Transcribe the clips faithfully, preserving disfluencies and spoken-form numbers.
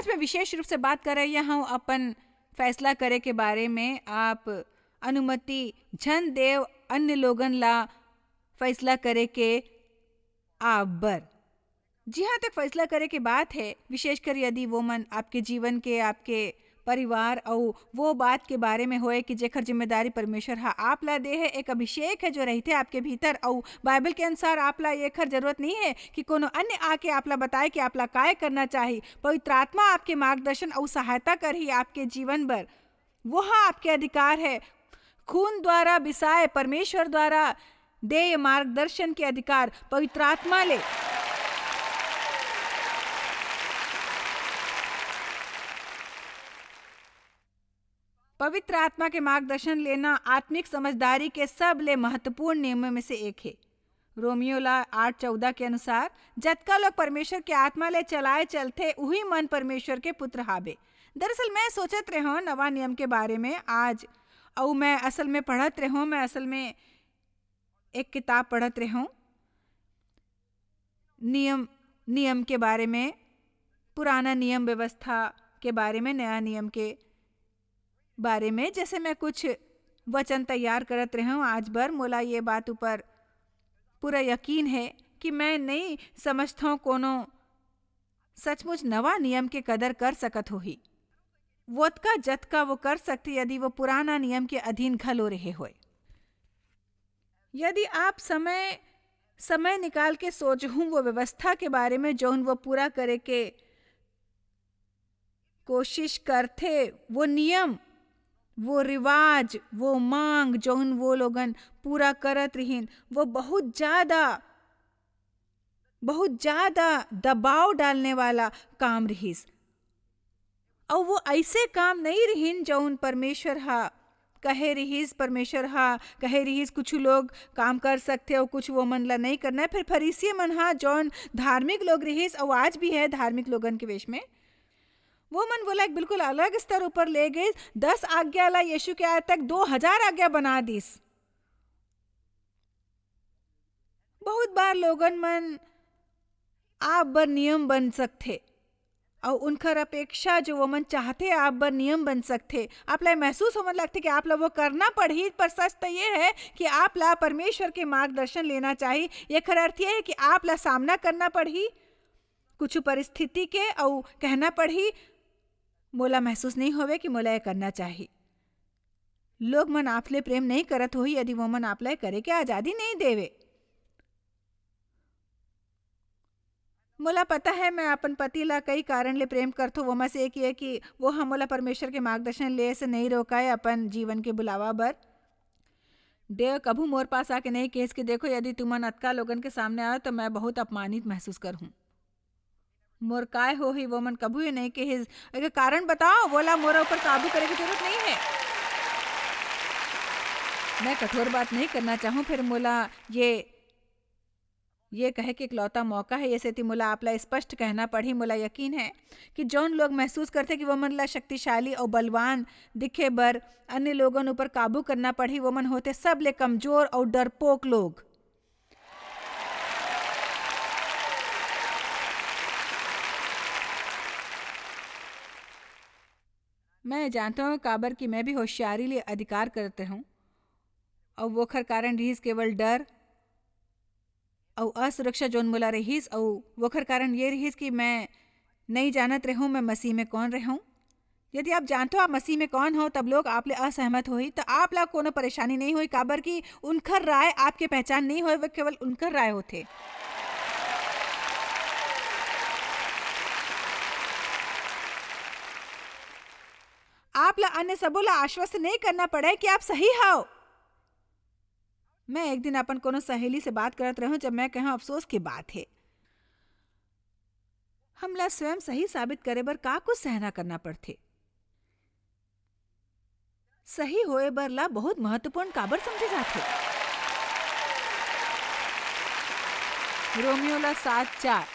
आज मैं विशेष रूप से बात कर रही हूँ अपन फैसला करे के बारे में। आप अनुमति झन देव अन्य लोगन ला फैसला करे के आप बर। जिहाँ तक फैसला करे के बात है, विशेषकर यदि वो मन आपके जीवन के, आपके परिवार अउ वो बात के बारे में होए कि जेकर जिम्मेदारी परमेश्वर ह आप ला दे है, एक अभिषेक है जो रहिथे आपके भीतर, अउ बाइबल के अनुसार आप ला एकर जरूरत नहीं है कि कोनो अन्य आके आप ला बताए कि आप ला काय करना चाही। पवित्र आत्मा आपके मार्गदर्शन अउ सहायता करही आपके जीवन बर। वो ह आपके अधिकार है। खून द्वारा बिसाए, परमेश्वर द्वारा देय मार्गदर्शन के अधिकार पवित्र आत्मा ले। पवित्र आत्मा के मार्गदर्शन लेना आत्मिक समझदारी के सबले महत्वपूर्ण नियमों में से एक है। रोमियो ला आठ चौदह के अनुसार, जतका लोग परमेश्वर के आत्मा ले चलाए चलथे, उही मन परमेश्वर के पुत्र हाबे। दरअसल मैं सोचत रेहों नवा नियम के बारे में आज, अउ मैं असल में पढ़त रेहों, मैं असल में एक किताब पढ़त रेहों नियम, नियम के बारे में, पुराना नियम व्यवस्था के बारे में, नया नियम के बारे में। जैसे मैं कुछ वचन तैयार करत रेहों आज बर, मोला ये बात ऊपर पूरा यकीन है कि मैं नहीं समझथों कोनो सचमुच नवा नियम के कदर कर सकत होही, वोतका जतका वो कर सकथे यदि वो पुराना नियम के अधीन घलो रहे होय। यदि आप समय, समय निकाल के सोचहूँ वो व्यवस्था के बारे में, जौन वो पूरा करे के कोशिश करथे, वो नियम, वो रिवाज, वो मांग, जौन वो लोगन पूरा करत रिहिन, वो बहुत ज्यादा, बहुत ज्यादा दबाव डालने वाला काम रिहिस। अउ वो ऐसे काम नहीं रिहिन, जौन परमेश्वर हा कहे रिहिस। परमेश्वर हा कहे रिहिस, कुछ लोग काम कर सकथे अउ कुछ वो मन ला नहीं करना है। फिर फरीसी मन हा, जौन धार्मिक लोग रिहिस, अउ आज भी है धार्मिक लोगन के वेश में, वो मन वोला एक बिल्कुल अलग स्तर ऊपर ले गइस। दस आज्ञा ला यीशु के आय तक दो हजार आज्ञा बना दिस। बहुत बार लोगन मन आप बर नियम बन सकथे, अउ उनकर अपेक्षा जो वो मन चाहथे आप बर नियम बन सकथे। आप ला महसूस होवन लगथे कि आप ला वो करना पड़ही, पर सच तो ये है कि आप ला परमेश्वर के मार्गदर्शन लेना चाही। एकर अर्थ ये है कि आप ला सामना करना पड़ही कुछ परिस्थिति के, अउ कहना पड़ही, "मोला महसूस नहीं होवे कि मोला ये करना चाही।" लोग मन आप ले प्रेम नहीं करत होही यदि वो मन आप ला ये करे के आजादी नहीं देवे। मोला पता है, मैं अपन पति ला कई कारण ले प्रेम करथों। वो में से एक ये कि वो ह मोला परमेश्वर के मार्गदर्शन ले से नहीं रोकाए अपन जीवन के बुलावा बर। देव कभू मोर पास आके नहीं कहिस कि देखो, यदि तुमन अतका लोगन के सामने आओ तो मैं बहुत अपमानित महसूस करहूँ। मोर काय होही, वो मन कभू ये नहीं कहिस। एकर कारण बताओ, वोला मोर ऊपर काबू करे की जरूरत नहीं है। मैं कठोर बात नहीं करना चाहूँ, फिर मोला ये, ये कहे के इकलौता मौका है, ये सेती मोला आप ला स्पष्ट कहना पड़ही। मोला यकीन है कि जौन लोग महसूस करथे कि वो मन ला शक्तिशाली अउ बलवान दिखे बर अन्य लोगन ऊपर काबू करना पड़ही, वो मन होथे सबले कमजोर अउ डरपोक लोग। मैं जानता हूँ, काबर कि मैं भी होशियारी ले अधिकार करत रहूँ, अउ वोखर कारण रिहिस केवल डर अउ असुरक्षा, जोन मोला रिहिस, अउ वोखर कारण ये रिहिस कि मैं नई जानत रहूँ, मैं मसीह में कौन रहूँ। यदि आप जानथो आप मसीह में कौन हो, तब लोग आप ले असहमत होही, त आप ला कोनो परेशानी नहीं होही, काबर कि उनकर राय आपके पहचान नहीं होय, वो केवल उनकर राय होथे। आप ला अन्य सबो ला आश्वस्त नहीं करना पड़े कि आप सही हव। मैं एक दिन अपन कोनो सहेली से बात करत रहूं, जब मैं कहूं, "अफसोस के बात हे, हमला स्वयं सही साबित करे बर का कुछ सहना करना पड़थे?" सही होए बर ला बहुत महत्वपूर्ण काबर समझे जाथे? रोमियो ला सात चार।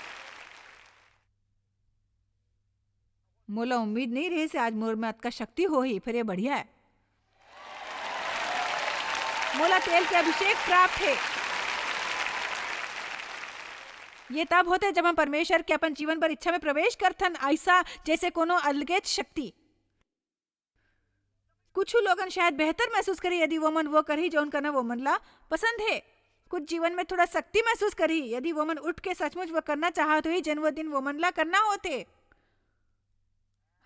मोला उम्मीद नहीं रहिस हे आज मोर में अतका शक्ति होही, फिर ये बढ़िया है। मोला तेल के अभिषेक प्राप्त हे। ये तब होथे, जब हम परमेश्वर के अपन जीवन बर इच्छा में प्रवेश करथन, ऐसा जैसे कोनो अलगेच शक्ति। कुछ लोगन शायद बेहतर महसूस करही, यदि वो मन वो करही, जौन करना वो मन ला पसंद हे। कुछ जीवन में थोड़ा शक्ति महसूस करही, यदि वो मन उठ के सचमुच वो करना चाहत होही, जन वो दिन वो मन ला करना होथे।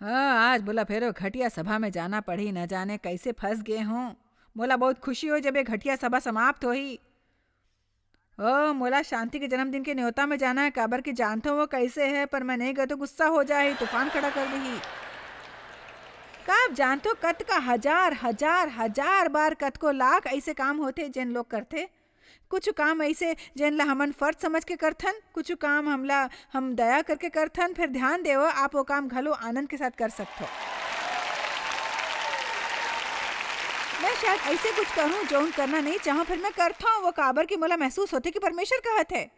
हाँ, आज मोला फेरो घटिया सभा में जाना पड़ही, न जाने कैसे फंस गे हूँ। मोला बहुत खुशी हो, जब ये घटिया सभा समाप्त होही। ओ, मोला शांति के जन्मदिन के न्योता में जाना है, काबर कि जानथो वो कैसे है, पर मैं नहीं गए तो गुस्सा हो जाही, तूफान खड़ा कर दीही। का आप जानथो, कतका हजार, हजार, हजार बार, कतको लाख ऐसे काम होथे, जेन लोग करथे। कुछ काम ऐसे, जेन ला हमन फर्ज समझ के करथन, कुछ काम हमला, हम दया करके करथन। फिर ध्यान देव, आप वो काम घलो आनंद के साथ कर सकथो। मैं शायद ऐसे कुछ करूं, जौन करना नहीं चाहूं, फिर मैं करथौं वो, काबर कि मोला महसूस होथे कि परमेश्वर कहत है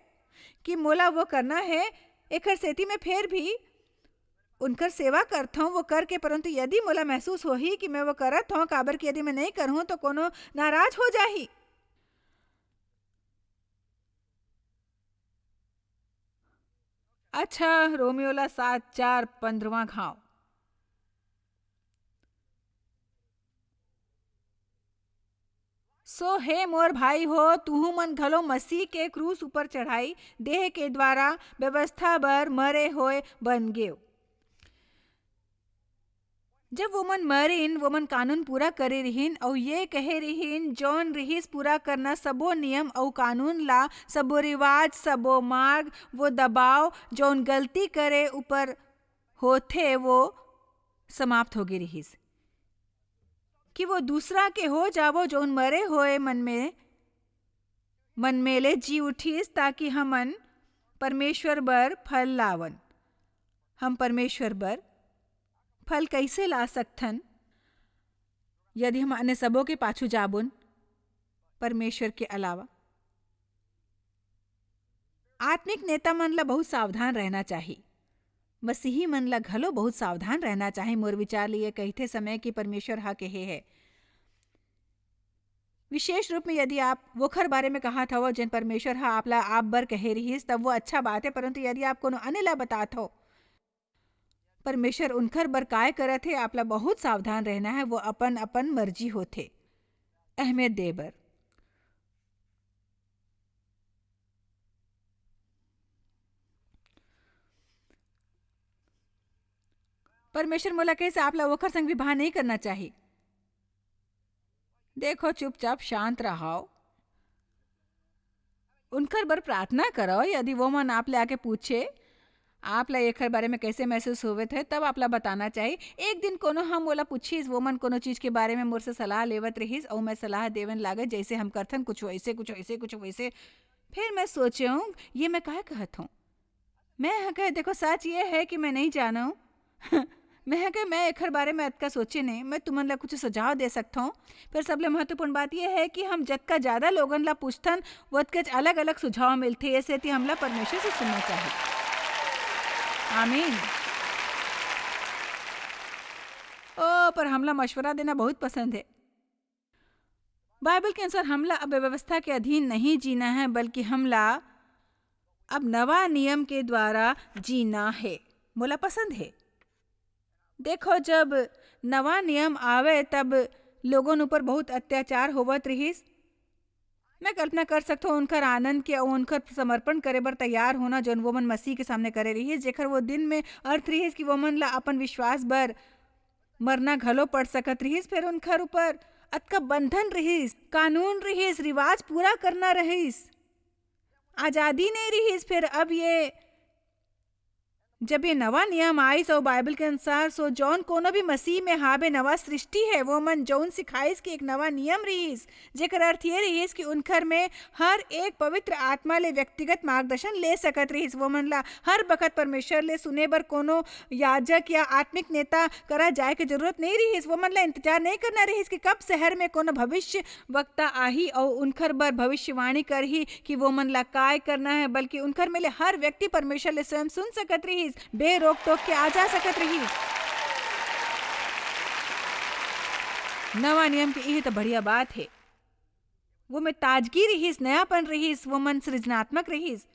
कि मोला वो करना है। एकर सेती मैं फेर भी उनकर सेवा करथौं वो करके, परंतु यदि मोला महसूस होही कि मैं वो करत हौं, काबर कि यदि मैं नहीं करहूं, तो कोनो नाराज हो जाही। अच्छा, रोमियो ला सात चार पंद्रहवाँ घाव। सो हे मोर भाई हो, तुहू मन घलो मसीह के क्रूस ऊपर चढ़ाई देह के द्वारा व्यवस्था बर मरे होए बन गेव। जब वो मन मरिन, वो मन कानून पूरा करे रिहिन, अऊ ये कहे रिहिन, "जौन रिहिस पूरा करना, सबो नियम अऊ कानून ला, सबो रिवाज, सबो मार्ग, वो दबाव, जौन गलती करे ऊपर होथे, वो समाप्त होगे रिहिस, कि वो दूसरा के हो जावो, जौन मरे होए मन में, मन में ले जी उठिस, ताकि हमन परमेश्वर बर फल लावन।" हम परमेश्वर बर फल कइसे ला सकथन, यदि हम अन्य सबो के पाछू जाबुन, परमेश्वर के अलावा? आत्मिक नेता मन ला बहुत सावधान रहना चाही। मसीही मन ला घलो बहुत सावधान रहना चाही। मोर विचार ले ये कहिथे समय कि परमेश्वर हा कहे है। विशेष रूप में यदि आप वोखर बारे में कहत हवव, जेन परमेश्वर हा आप ला आप बर कहे रिहिस, तब वो अच्छा बात है, परंतु यदि आप कोनो अन्य ला बतात हव, परमेश्वर उनखर बर काय करत हे, आप ला बहुत सावधान रहना है। वो अपन, अपन मर्जी होथे। अहमियत दे बर। परमेश्वर मोला कहिस, आप ला ओखर संग विवाह नहीं करना चाही। देखो, चुपचाप शांत रहो, उनकर बर प्रार्थना करो। यदि वो मन आप ले आके पूछे, आप ला एखर बारे में कैसे महसूस होवत है, तब आप ला बताना चाही। एक दिन कोनो हम ओला पूछिस, वो मन कोनो चीज के बारे में मोर से सलाह लेवत रहिस, अउ मैं सलाह देवन लागे, जैसे हम करथन, कुछ वैसे, कुछ वैसे, कुछ वैसे। फिर मैं सोचेऊँ, ये मैं काहे कहत हूँ? मैं ह कहे, देखो, सच ये है कि मैं नहीं जानूँ। मैं ह कहे, मैं एखर बारे में अतका सोचे नहीं, मैं तुमन ला कुछ सुझाव दे सकत हूँ। फिर सबले महत्वपूर्ण बात ये है कि हम जतका ज्यादा लोगन ला पूछथन, वो अतकेच अलग-अलग सुझाव मिलथे, ये सेती हमला परमेश्वर से सुनना चाहिए। आमीन। ओ, पर हमला मशवरा देना बहुत पसंद है। बाइबल के अनुसार हमला अब व्यवस्था के अधीन नहीं जीना है, बल्कि हमला अब नवा नियम के द्वारा जीना है। मोला पसंद है। देखो, जब नवा नियम आवे, तब लोगन ऊपर बहुत अत्याचार होवत रिहिस। मैं कल्पना कर सकथों उनकर आनंद के अउ उनकर समर्पण करे बर तैयार होना, जौन वो मन मसीह के सामने करे रिहिस, जेकर वो दिन में अर्थ रिहिस कि वो मन ला अपन विश्वास बर मरना घलो पड़ सकत रिहिस। फिर उनकर ऊपर अतका बंधन रिहिस, कानून रिहिस, रिवाज पूरा करना रिहिस, आजादी नहीं रिहिस। फिर अब ये, जब ये नवा नियम आइस अउ बाइबल के अनुसार, सो जौन कोनो भी मसीह में हावे, नवा सृष्टि है। वो मन जौन सिखाइस कि एक नवा नियम रिहिस, जेकर अर्थ ये रिहिस कि उनकर में हर एक पवित्र आत्मा ले व्यक्तिगत मार्गदर्शन ले सकत रिहिस। वो मन ला हर बखत परमेश्वर ले सुने बर कोनो याजक या आत्मिक नेता करा जाए के जरूरत नहीं रिहिस। वो मन ला इंतजार नहीं करना रिहिस कि कब शहर में कोनो भविष्य वक्ता आही अउ उनखर बर भविष्यवाणी करही कि वो मन ला काय करना है, बल्कि उनखर में ले हर व्यक्ति परमेश्वर ले स्वयं सुन सकत रिहिस, बेरोक टोक के आ जा सकत रिहिस। नवा नियम के इही तो बढ़िया बात है। वो में ताजगी रिहिस, नयापन रिहिस, वो मन सृजनात्मक रिहिस।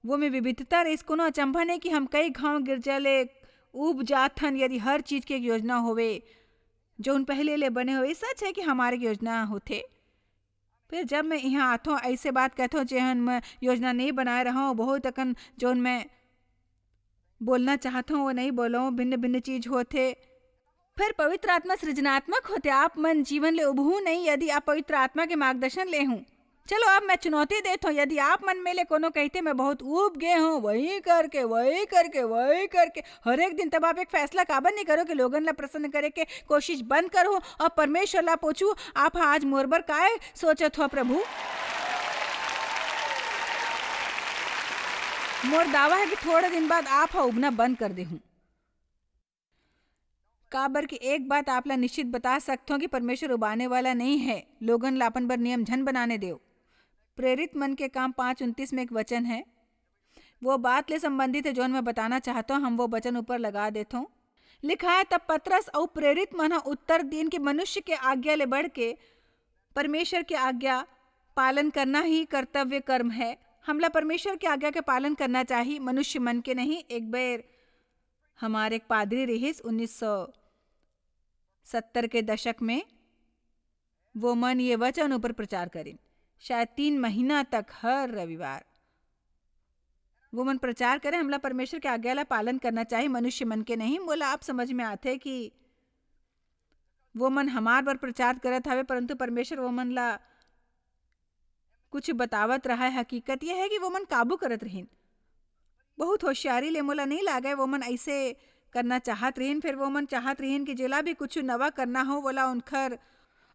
वो में विविधता रहिस। कोनो अचंभा नहीं कि हम कई घांव गिरजा ले उब जाथन, यदि हर चीज के एक योजना होवे, जौन पहले ले बने होवे। सच है कि हमारे एक योजना होथे, फिर जब मैं यहाँ आथों, ऐसे बात कहथों, जेहन मैं योजना नहीं बनाए रहूँ, बहुत अकन जौन मैं बोलना चाहथों, वो नहीं बोलों, भिन्न-भिन्न चीज होथे। फिर पवित्र आत्मा सृजनात्मक होथे, आप मन जीवन ले उबहू नहीं, यदि आप पवित्र आत्मा के मार्गदर्शन लेहूँ। चलो, अब मैं चुनौती देथों, यदि आप मन में ले कोनो कहिथे, "मैं बहुत ऊब गे हूँ, वही करके, वही करके, वही करके," हर एक दिन, तब आप एक फैसला काबर नहीं करो कि लोगन ला प्रसन्न करे के कोशिश बंद करो और परमेश्वर ला पूछू, "आप आज मोर बर काय सोचत हो, प्रभु?" मोर दावा है कि थोड़े दिन बाद आप हा उबना बंद कर देहू। काबर कि एक बात आप ला निश्चित बता सकथों कि परमेश्वर उबाने वाला नहीं है। लोगन ला अपन बर नियम झन बनाने देव। प्रेरित मन के काम पाँच उनतीस में एक वचन है। वो बात ले संबंधित है, जौन मैं बताना चाहता हूँ, हम वो वचन ऊपर लगा देथों। लिखा है, "तब पतरस अउ प्रेरित मन ह उत्तर दीन कि मनुष्य के आज्ञा ले बढ़ के परमेश्वर के आज्ञा पालन करना ही कर्तव्य कर्म है। हमला परमेश्वर के आज्ञा के पालन करना चाही, मनुष्य मन के नहीं।" एक बेर हमार एक पादरी रिहिस उन्नीस सौ सत्तर के दशक में, वो मन ये वचन ऊपर प्रचार करिन। शायद तीन महीना तक हर रविवार वो मन प्रचार करे, "हमला परमेश्वर के आज्ञा ला पालन करना चाही, मनुष्य मन के नहीं।" मोला अब समझ में आथे कि वो मन हमार बर प्रचार करत हवे, परंतु परमेश्वर वो मन ला कुछ बतावत रहा है। हकीकत ये है कि वो मन काबू करत रहिन। बहुत होशियारी ले, मोला नहीं लागे वो मन ऐसे करना चाहत रहिन। फिर वो मन चाहत रहिन कि जेला भी कुछ नवा करना हो, वोला उनखर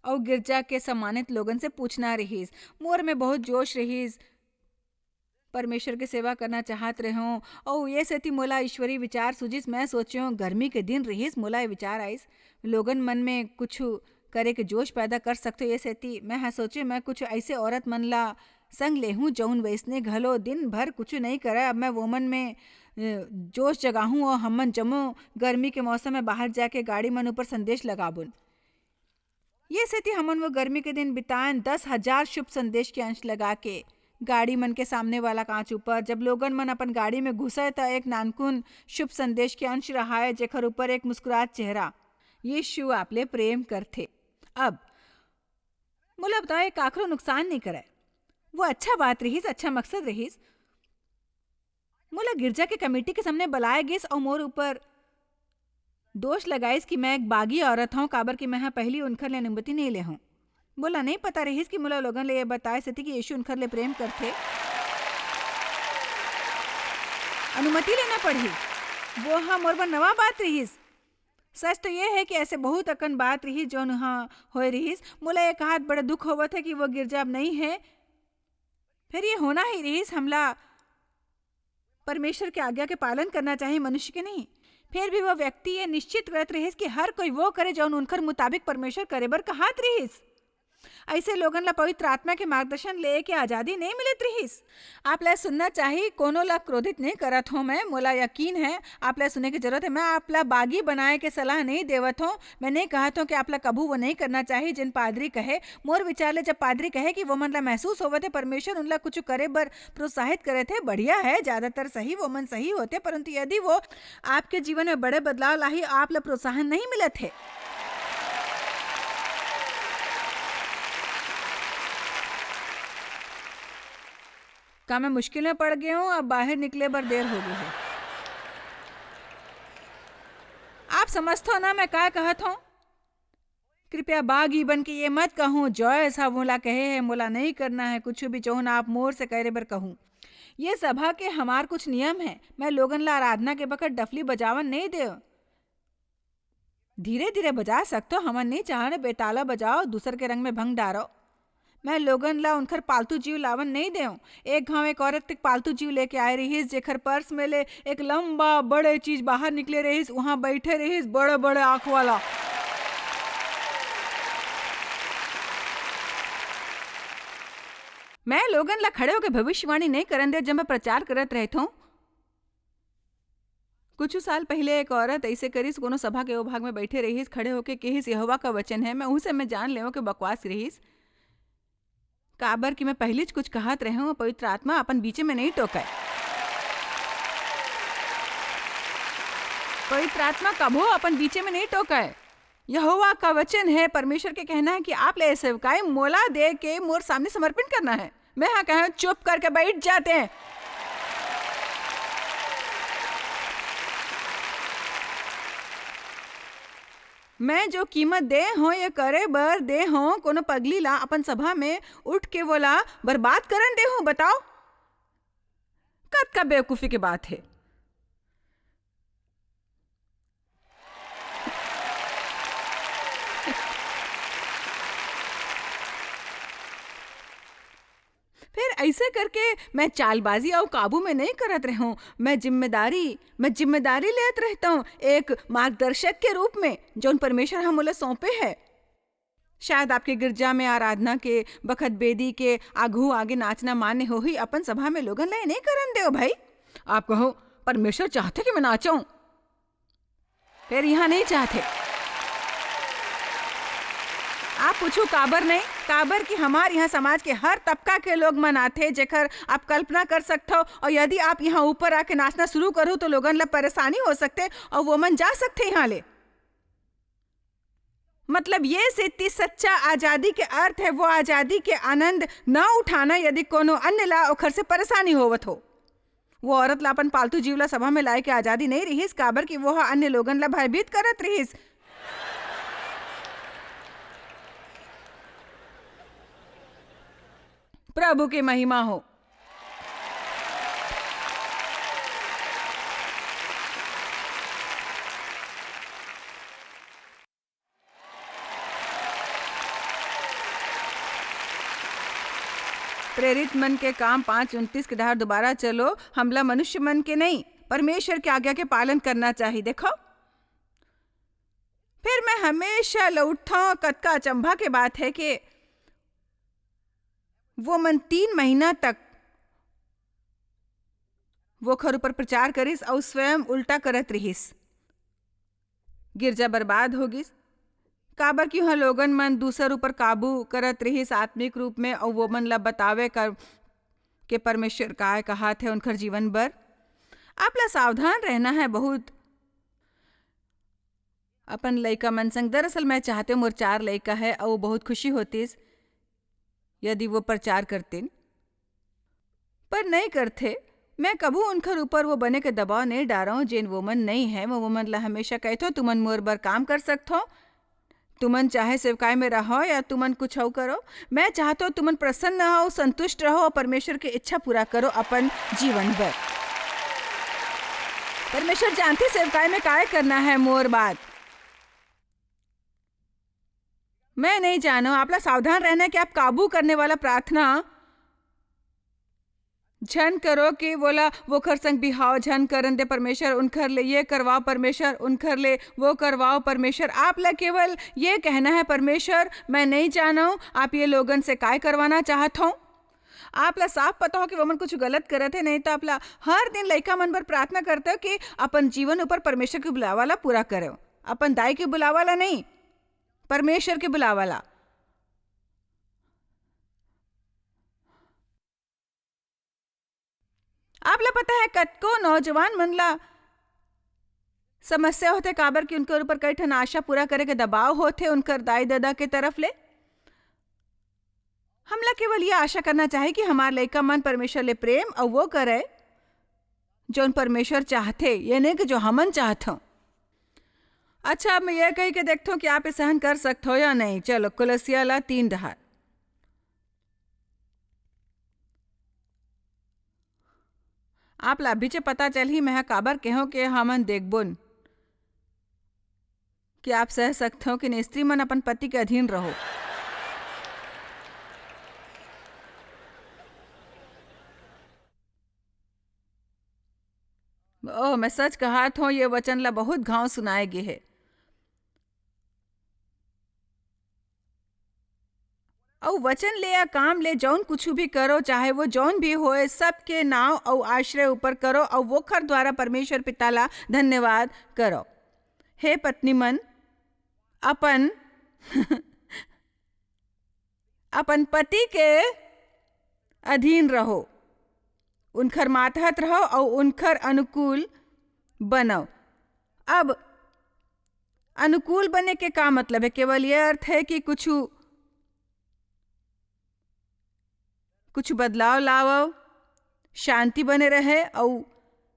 अउ गिरजा के सम्मानित लोगन से पूछना रहिस। मोर में बहुत जोश रहिस, परमेश्वर के सेवा करना चाहत रहेंव। अउ ये सेती मोला ईश्वरी विचार सूझिस। मैं सोचेंव, गर्मी के दिन रहिस, मोला ये विचार आइस, लोगन मन में कुछ करे के जोश पैदा कर सकथो। ये सेती मैं ह सोचे, मैं कुछ ऐसे औरत मन ला संग लेहूं, जौन वैसने घलो दिन भर कुछ नहीं करे। अब मैं वो मन में, अ, जोश जगाहूं और हमन जम्मो गर्मी के मौसम में बाहर जाके गाड़ी मन ऊपर संदेश लगाबुन। ये सेती हमन वो गर्मी के दिन बिताएन दस हजार शुभ संदेश के अंश लगा के गाड़ी मन के सामने वाला कांच ऊपर। जब लोगन मन अपन गाड़ी में घुसे, त एक नानकुन शुभ संदेश के अंश रहाय, जेकर ऊपर एक मुस्कुरात चेहरा, "यीशु आप ले प्रेम करथे।" अब मोला बताओ, ये काकरो नुकसान नहीं करे। वो अच्छा बात रहिस, अच्छा मकसद रहिस। मोला गिरजा के कमेटी के सामने बलाए गिस अउ मोर ऊपर दोष लगाइस कि मैं एक बागी औरत हूँ, काबर कि मैं ह पहिली उनखर ले अनुमति नहीं ले हूँ। मोला नहीं पता रहिस कि मोला लोगन ले ये बताए सेती कि यीशु उनखर ले प्रेम करथे। अनुमति लेना पड़ही। वो ह मोर बर नवा बात रहिस। सच तो ये है कि ऐसे बहुत अकन बात रहिस, जौन ह होए रहिस। मोला ये कहात बड़ा दुख होवत है कि वो गिरजा अब नहीं है। फिर ये होना ही रहिस, हमला परमेश्वर के आज्ञा के पालन करना चाहिए, मनुष्य के नहीं। फिर भी वो व्यक्ति ये निश्चित करत रहिस कि हर कोई वो करे, जौन उनकर मुताबिक परमेश्वर करे बर कहात रहिस। ऐसे लोगन ला पवित्र आत्मा के मार्गदर्शन लेए के आजादी नहीं मिलत रहिस। आप ला सुनना चाहिए, कोनो ला क्रोधित नहीं करत हों मैं, मोला यकीन है आप ला सुने के जरूरत है। मैं आप ला बागी बनाए के सलाह नहीं देवत हों। मैं नहीं कहत हों कि आप ला कभू वो नहीं करना चाहिए, जिन पादरी कहे। मोर विचार ले, जब पादरी कहे कि वो मन ला महसूस होवत है, परमेश्वर उन ला कुछ करे बर प्रोत्साहित करे थे, बढ़िया है, ज्यादातर सही, वो मन सही होते, परंतु यदि वो आपके जीवन में बड़े बदलाव लाही, आप ला प्रोत्साहन नहीं मिलत है। का मैं मुश्किल में पड़ गया हूँ? अब बाहर निकले बर देर हो गई है। आप समझते हो ना मैं का कहत हूँ? कृपया बागी बन के ये मत कहूँ, "जॉयस ह मोला कहे है, मोला नहीं करना है कुछ भी, जौन आप मोर से करे बर कहूँ।" ये सभा के हमार कुछ नियम है। मैं लोगन ला आराधना के बखत डफली बजावन नहीं देव। धीरे-धीरे बजा सकथो, हमन नइ चाहन बेताला बजाओ, दूसर के रंग में भंग डारो। मैं लोगन ला उनकर पालतू जीव लावन नइ देव। एक घांव एक औरत एक पालतू जीव लेके आए रहिस, जेकर पर्स में ले एक लंबा बड़े चीज बाहर निकले रहिस, उहां बइठे रहिस, बड़े-बड़े आंख वाला। मैं लोगन ला खड़े होके भविष्यवाणी नइ करन देव, जब मैं प्रचार करत रहथों। कुछु साल पहिले एक औरत अइसे करिस, कोनो सभा के ओ भाग में बइठे रहिस, खड़े होके किहिस, "यहोवा का वचन है।" मैं उहू से मैं जान लेवों के बकवास रहिस, काबर कि मैं पहिलीच कुछ कहत रहेंव, पवित्र आत्मा अपन बीचे में नइ टोकय। पवित्र आत्मा कभू अपन बीचे में नहीं टोकय। यहोवा का वचन है, परमेश्वर के कहना है कि आप ले सेवकाई मोला दे के मोर सामने समर्पण करना है। मैं हा कहूँ, चुप करके बैठ जाते हैं। मैं जो कीमत दे हों, ये करे बर दे हों, कोनो पगली ला अपन सभा में उठ के वोला बर्बाद करन दे हों, बताओ, कतका बेवकूफी के बात है। फिर ऐसे करके मैं चालबाजी अउ काबू में नहीं करत रहूं। मैं जिम्मेदारी, मैं जिम्मेदारी लेत रहता हूं एक मार्गदर्शक के रूप में, जौन परमेश्वर हम मोला सौंपे है। शायद आपके गिरजा में आराधना के बखत बेदी के आघू आगे नाचना मान्य होही, अपन सभा में लोगन ला ये नहीं करन देव भाई। आप कहो, "परमेश्वर चाहथे कि मैं नाचऊं?" फेर इहाँ नइ चाहथे। आप पूछू काबर नइ? काबर कि हमार इहाँ समाज के हर तबका के लोग मन आथे, जेकर आप कल्पना कर सकथव। अउ यदि आप इहाँ ऊपर आके नाचना शुरू करहू, तो लोगन ला परेशानी हो सकथे अउ वो मन जा सकथे इहाँ ले। मतलब, ये सेती सच्चा आजादी के अर्थ है वो आजादी के आनंद न उठाना, यदि कोनो अन्य ला ओखर से परेशानी होवत हो। वो औरत ला अपन पालतू जीव ला सभा में लाए के आजादी नइ रिहिस, काबर कि वो ह अन्य लोगन ला भयभीत करत रिहिस। प्रभु के महिमा हो। प्रेरित मन के काम पाँच उनतीस के डहार दोबारा चलो, हमला मनुष्य मन के नहीं, परमेश्वर के आज्ञा के पालन करना चाही। देखो, फिर मैं हमेशा लौटथौं, कतका अचंभा के बात है कि वो मन तीन महीना तक वोखर ऊपर प्रचार करिस अउ स्वयं उल्टा करत रिहिस। गिरजा बर्बाद हो गिस, काबर कि उहाँ लोगन मन दूसर ऊपर काबू करत रिहिस आत्मिक रूप में, अउ वो मन ला बतावे कर के परमेश्वर काय कहात है उनकर जीवन बर। आप ला सावधान रहना है बहुत। अपन लइका मन संग, दरअसल मैं चाहते मोर चार लइका है, अउ बहुत खुशी होतिस यदि वो प्रचार करतिन, पर नइ करथे। मैं कभू उनखर ऊपर वो बने के दबाव नइ डारंव, जेन वो मन नइ है। मैं वो मन ला हमेशा कहथों, "तुमन मोर बर काम कर सकथो, तुमन चाहे सेवकाई में रहो या तुमन कुछ अउ करो, मैं चाहथों तुमन प्रसन्न हो, संतुष्ट रहो और परमेश्वर के इच्छा पूरा करो अपन जीवन भर।" परमेश्वर जानथे सेवकाई में काय करना है, मोर बात। मैं नहीं जानव, आप ला सावधान रहना है कि आप काबू करने वाला प्रार्थना झन करो कि वोला वोखर संग बिहाव झन करन दे परमेश्वर, उनखर ले ये करवाओ परमेश्वर, उनखर ले वो करवाओ परमेश्वर। आप ला केवल ये कहना है, "परमेश्वर, मैं नहीं जानव, आप ये लोगन से काय करवाना चाहत हो।" आप ला साफ पता हो कि वो मन कुछ गलत करत है, नहीं तो आप ला हर दिन लइका मन बर प्रार्थना करते हो कि अपन जीवन ऊपर परमेश्वर के बुलावा ला पूरा करो, अपन दाई के बुलावा ला नहीं, परमेश्वर के बुलावा ला। आप ला पता है, कतको नौजवान मन ला समस्या होथे, काबर कि उनकर ऊपर कई ठन आशा पूरा करे के दबाव होथे उनकर दाई ददा के तरफ ले। हमला केवल ये आशा करना चाही कि हमार लइका मन परमेश्वर ले प्रेम अउ वो करे, जौन परमेश्वर चाहथे, ये नहीं कि जो हमन चाहथों। अच्छा, अब मैं ये कही के देखथों कि आप ये सहन कर सकथो या नहीं। चलो, कुलसिया ला तीन डहार। आप ला अभी चे पता चलही, मैं ह काबर केहों के हमन देखबोन कि आप सह सकथो कि स्त्री मन अपन पति के अधीन रहो। ओह, मैं सच कहात हों, ये वचन ला बहुत घाव सुनाए गे हे। अउ वचन ले या काम ले जौन कुछु भी करो, चाहे वो जौन भी होए, सबके नाव अउ आश्रय ऊपर करो, अउ वोखर द्वारा परमेश्वर पिता ला धन्यवाद करो। हे पत्नी मन, अपन अपन पति के अधीन रहो, उनखर मातहत रहो अउ उनखर अनुकूल बनव। अब अनुकूल बने के का मतलब है? केवल ये अर्थ है कि कुछ, कुछ बदलाव लावव, शांति बने रहे, अउ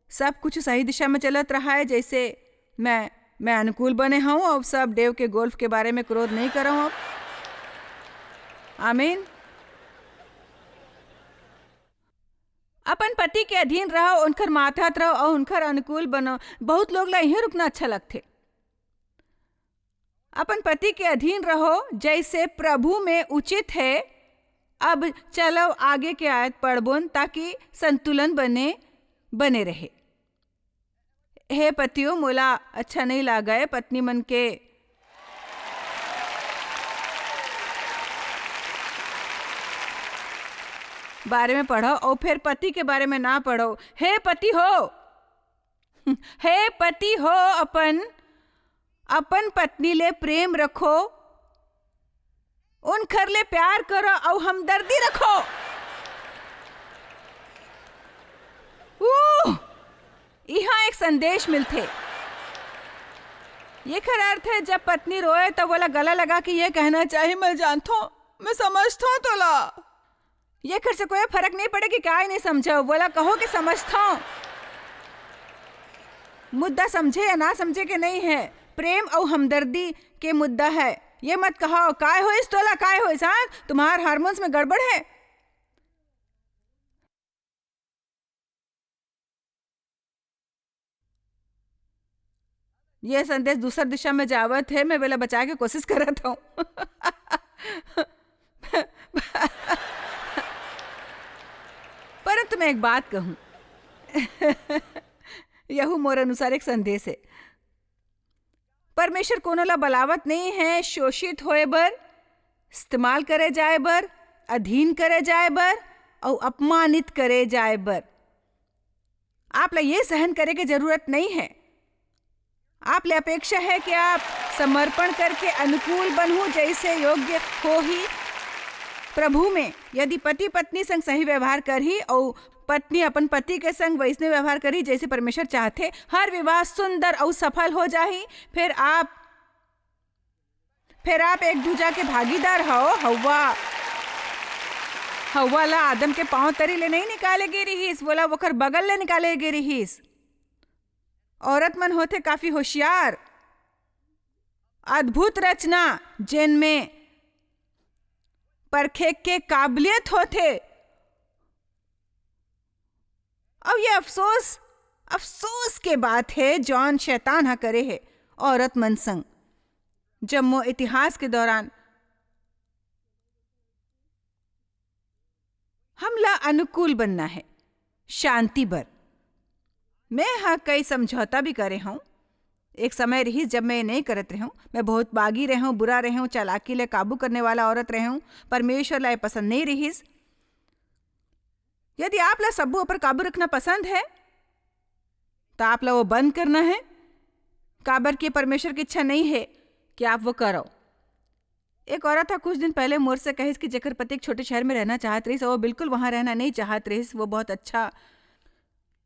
सब कुछ सही दिशा में चलत रहा है। जैसे मैं, मैं अनुकूल बने हूँ, अब सब देव के गोल्फ के बारे में क्रोध नहीं करहूँ अब। आमीन। अपन पति के अधीन रहो, उनकर मातहत रहो अउ उनकर अनुकूल बनो। बहुत लोग ला यहीं रुकना अच्छा लगथे। अपन पति के अधीन रहो, जैसे प्रभु में उचित है। अब चलो आगे के आयत पढ़बोन, ताकि संतुलन बने, बने रहे। हे पतियों, मोला अच्छा नहीं लागे पत्नी मन के बारे में पढ़ो और फिर पति के बारे में ना पढ़ो। हे पति हो, हे पति हो, अपन, अपन पत्नी ले प्रेम रखो, उनखर ले प्यार करो अउ हमदर्दी रखो। उह, इहाँ एक संदेश मिलथे। येखर अर्थ है, जब पत्नी रोए, तब वोला गला लगा के ये कहना चाहिए, "मैं जानथों, मैं समझथों तोला।" येखर से कोई फर्क नहीं पड़े कि काय नहीं समझो, वोला कहो कि समझथों। मुद्दा समझे या ना समझे के नहीं है, प्रेम अउ हमदर्दी के मुद्दा है। ये मत कहो, "काय होइस तोला, काय होइस, हाँ? तुम्हार हार्मोन्स में गड़बड़ है।" ये संदेश दूसर दिशा में जावत है, मैं वेला बचाए के कोशिश करत हूँ। परंतु मैं एक बात कहूँ। यहू मोर अनुसार एक संदेश है। परमेश्वर कोनो ला बलावत नहीं है शोषित होए बर, इस्तेमाल करे जाए बर, अधीन करे जाए बर अउ अपमानित करे जाए बर। आप ला ये सहन करे के जरूरत नहीं है। आप ले अपेक्षा है कि आप समर्पण करके अनुकूल बनहू, जैसे योग्य होही प्रभु में। यदि पति पत्नी संग सही व्यवहार करही अउ पत्नी अपन पति के संग वैसने व्यवहार करही, जैसे परमेश्वर चाहथे, हर विवाह सुंदर अउ सफल हो जाही। फिर आप, फिर आप एक दूजा के भागीदार हो। हव्वा, हव्वा ला आदम के पांव तरी ले नहीं निकाले गे रिहिस, वोला वोकर बगल ले निकाले गे रिहिस। औरत मन होथे काफी होशियार, अद्भुत रचना, जेन में परखे के काबिलियत होथे। अब ये अफसोस, अफसोस के बात है, जौन शैतान हा करे है औरत मन संग। जम्मो इतिहास के दौरान हमला अनुकूल बनना है, शांति बर। मैं हा कई समझौता भी करे हूँ। एक समय रहिस, जब मैं ये नहीं करत रहूँ। मैं बहुत बागी रहूँ, बुरा रहूँ, चालाकी ले काबू करने वाला औरत रहूँ। परमेश्वर ला ये पसंद नहीं रहिस। यदि आप ला सब्बो ऊपर काबू रखना पसंद है, तो आप ला वो बंद करना है, काबर कि परमेश्वर की इच्छा नहीं है कि आप वो करो। एक औरत हा कुछ दिन पहले मोर से कहिस कि जेकर पति एक छोटे शहर में रहना चाहत रहिस, वो बिल्कुल वहाँ रहना नहीं चाहत रहिस। वो बहुत अच्छा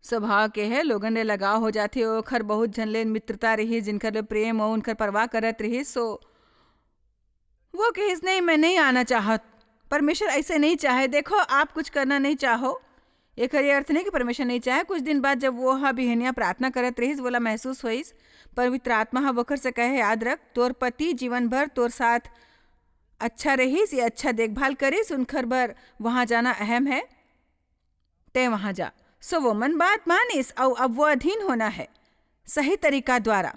स्वभाव के है, लोगन ले लगाव हो जाथे। ओखर बहुत झन ले मित्रता रहिस, जिनकर ले प्रेम अउ उनकर परवाह करत रहिस। सो वो कहिस, "नहीं, मैं नहीं आना चाहत, परमेश्वर ऐसे नहीं चाहे।" देखो, आप कुछ करना नहीं चाहो, एकर ये अर्थ नहीं कि परमेश्वर नहीं चाहे। कुछ दिन बाद जब वो हा बिहनिया प्रार्थना करत रहिस, वोला महसूस होइस, पवित्र आत्मा हा वोकर से कहे, "याद रख, तोर पति जीवन भर तोर साथ अच्छा रहिस, ये अच्छा देखभाल करिस, उनकर बर वहाँ जाना अहम है, ते वहाँ जा।" सो वो मन बात मानिस, अउ अब वो अधीन होना है सही तरीका द्वारा।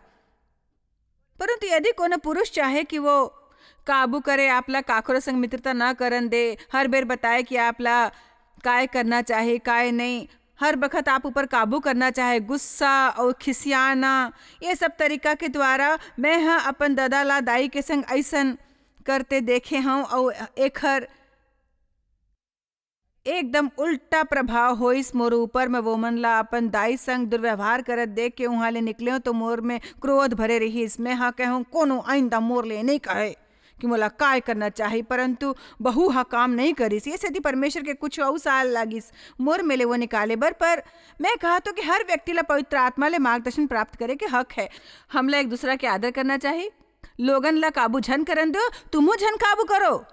परंतु यदि कोनो पुरुष चाहे कि वो काबू करे आप ला, काकरो संग मित्रता ना करन दे, हर बेर बताए कि आप ला काय करना चाहे, काय नहीं, हर बखत आप ऊपर काबू करना चाहे, गुस्सा अउ खिसियाना, ये सब तरीका के द्वारा मैं ह अपन ददा ला दाई के संग अइसन करते देखे हूँ, अउ एखर एकदम उल्टा प्रभाव होइस मोर ऊपर। मैं वो मन ला अपन दाई संग दुर्व्यवहार करत देख के उहाँ ले निकलेंव, तो मोर में क्रोध भरे रहिस। मैं हा कहूँ, "कोनो आइंदा मोर ले नहीं कहे, कि मोला काय करना चाही, परंतु बहू ह काम नहीं करिस, ये सेती परमेश्वर के कुछ अउ साल लागिस मोर मेले वो निकाले बर। पर मैं कहा तो कि हर व्यक्ति ला पवित्र आत्मा ले मार्गदर्शन प्राप्त करे के हक है। हमला एक दूसरा के आदर करना चाही। लोगन ला काबू झन करन दो, तुमहू झन काबू करो।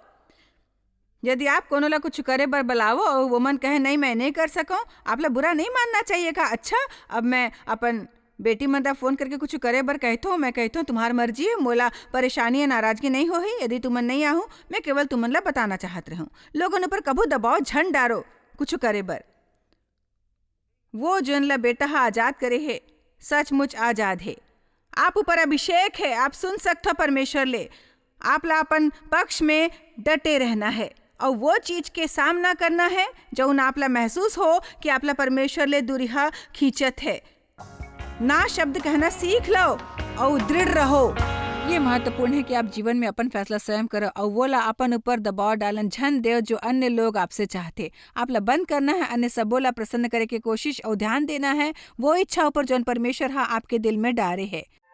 यदि आप कोनो ला कुछ करे बर बलावो अउ वो मन कहे, "नहीं, मैं नहीं कर सकूं," आप ला बुरा नहीं मानना चाहिए का? अच्छा, अब मैं अपन बेटी मन ला फोन करके कुछ करे बर कहथो, मैं कहथो, "तुम्हार मर्जी, मोला परेशानी या नाराजगी नहीं होही यदि तुमन नहीं आहू, मैं केवल तुमन ला बताना चाहत रहूं।" लोगन ऊपर कभू दबाव झन डारो कुछ करे बर। वो जेन ला बेटा ह आजाद करे हे, सचमुच आजाद हे। आप ऊपर अभिषेक है, आप सुन सकथो परमेश्वर ले। आप ला अपन पक्ष में डटे रहना है और वो चीज के सामना करना है जौन आप ला महसूस हो कि आप ला परमेश्वर ले दूरिहा खींचत है। ना शब्द कहना सीख लो और दृढ़ रहो। ये महत्वपूर्ण है कि आप जीवन में अपन फैसला स्वयं करो और वो ला अपन ऊपर दबाव डालन झन देव जो अन्य लोग आपसे चाहते। आप ला बंद करना है, अन्य सबो ला प्रसन्न करे के कोशिश और ध्यान देना है वो इच्छा ऊपर जौन परमेश्वर हा आपके दिल में डारे है।